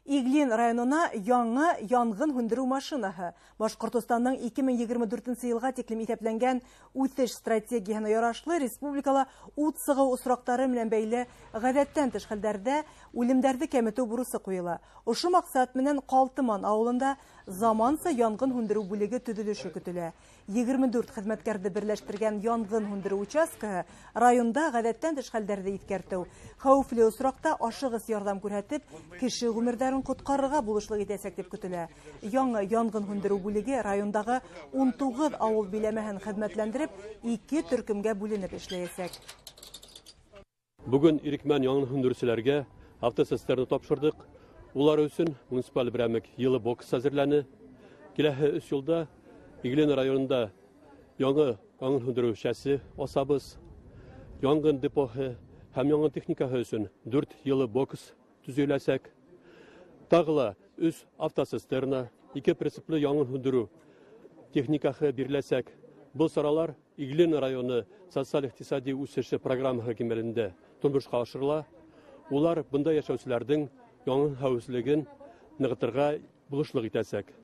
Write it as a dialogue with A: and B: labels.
A: Иглин районына яңы янгын һүндереү машинаһы. Башҡортостандың 2024 йылға тиклем иҫәпләнгән үҫеш стратегияһына ярашлы республикала ут сығыу осраҡтары менән бәйле ғәҙәттән тыш хәлдәрҙә үлемдәрҙе кәметеү бурысы ҡуйыла. Ошо маҡсат менән Ҡалтыман ауылында заманса янгын һүндереү бүлеге төҙөлөшө көтөлә. 24 хеҙмәткәрҙе берләштергән янгын һүндереү участкаһы районда ғәҙәттән тыш хәлдәрҙе иҫкәртеү, хәүефле осраҡта ашығыс ярҙам күрһәтеп, кеше ғүмерҙәрен ҡотҡарырға булышлыҡ итәсәк тип көтөлә. Яңы янгын һүндереү бүлеге райондағы 19 ауыл биләмәһен хеҙмәтләндереп, 2 төркөмгә бүленеп эшләйәсәк.
B: Бөгөн ирекмән янгын һүндереүселәргә автоцистерны тапшырҙыҡ. Улар өсөн муниципаль берәмек йылы бокс әҙерләне. Киләһе 3 йылда Иглин районында яңы янгын һүндереү шәсе асабыҙ. Янгын депоһы һәм янгын техникаһы өсөн 4 йылы бокс төҙөләсәк. Тағы ла 3 автоцистерна, 2 прицеплы янгын һүндереү техникаһы биреләсәк. Был саралар Иглин районы социаль-иҡтисади үҫеше программаһы кимәлендә тормошҡа ашырыла. Улар бында йәшәүселәрҙең янгын хәүефһеҙлеген нығытырға булышлыҡ итәсәк.